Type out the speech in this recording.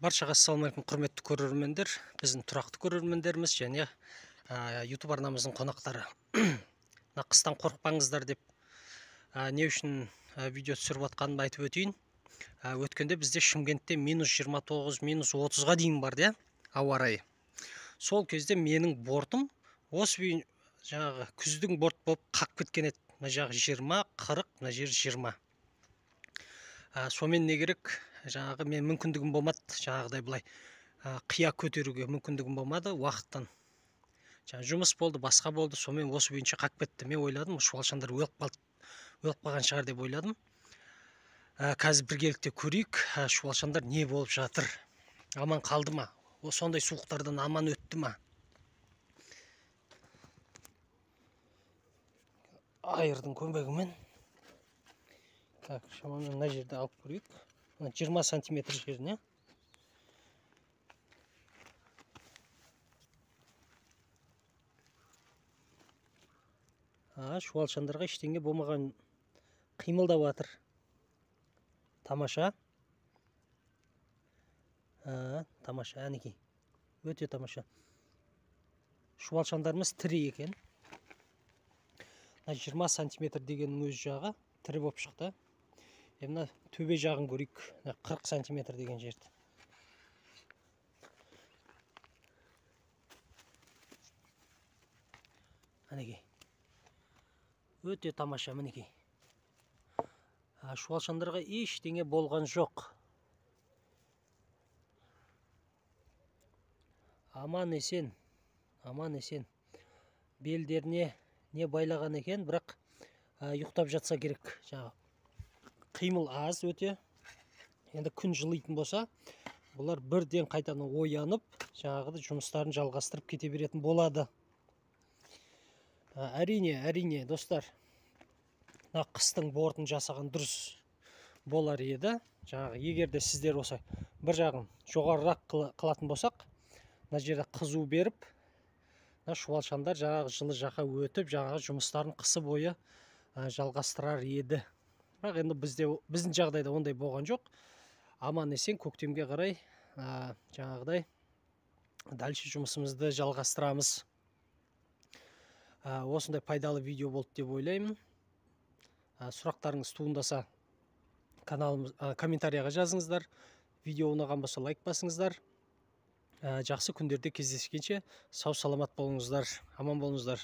Баршаға ассалаумағалейкум, құрметті көрермендер, біздің тұрақты көрермендеріміз және YouTube арнамыздың қонақтары. Мына қыстан қорықпаңыздар деп не үшін видео түсіріп жатқанымды айтып өтейін. Өткенде бізде Шымкентте минус 29, минус 30-ға дейін барды, ауа райы. Сол кезде менің бортым осы жаңағы күздің борт болып қақ кеткен еді. Мына жағы 20, 40, мына жері 20. Сонымен не керек? Жаңағы мен мүмкіндігім болмады, жаңағыдай былай қия көтеруге мүмкіндігім болмады уақыттан. Жаңа жұмыс болды, басқа болды, сонымен осы бойынша қақ кетті. Мен ойладым, шуалшандар өліп қалды, өліп қалған шығар деп ойладым. Қазір біргелікте көрейік, шуалшандар не болып жатыр? Аман қалды ма? О, сондай суықтардан аман өтті ма? Айырдың көмегімен. Так, шамамен мына жерді алып көрейік. 20 сантиметр жеріне. Шуалшандарға ештеңе болмаған, қимылдап жатыр. Тамаша. Тамаша, әнекей. Өте тамаша. Шуалшандарымыз тірі екен. 20 сантиметр дегеннің өз жағы тірі болып шықты. Мына төбе жағын көрейік, 40 сантиметр деген жерді. Әнекей. Өте тамаша, мінекей. Шуалшандарға ештеңе болған жоқ. Аман есен, аман есен. Белдеріне не байлаған екен, бірақ ұйықтап жатса керек. Жаңағы қимыл аз өте. Енді күн жылитын болса, бұлар бірден қайтадан оянып, жаңағыдай жұмыстарын жалғастырып кете беретін болады. Әрине, әрине, достар, мына қыстың бортын жасаған дұрыс болар еді. Жаңағы егер де сіздер осы бір жағын жоғарырақ қылатын болсақ, мына жерде қызу беріп, мына шуалшандар жаңағы жылы жаққа өтіп, жаңағы жұмыстарын қысы бойы жалғастырар еді. Бірақ енді біздің жағдайда ондай болған жоқ. Аман есен көктемге қарай жаңағыдай дальше жұмысымызды жалғастырамыз. Осындай пайдалы видео болды деп ойлаймын. Сұрақтарыңыз туындаса каналымыз, комментарияға жазыңыздар. Видео ұнаған болса лайк басыңыздар. Жақсы күндерде кездескенше сау саламат болыңыздар, аман болыңыздар.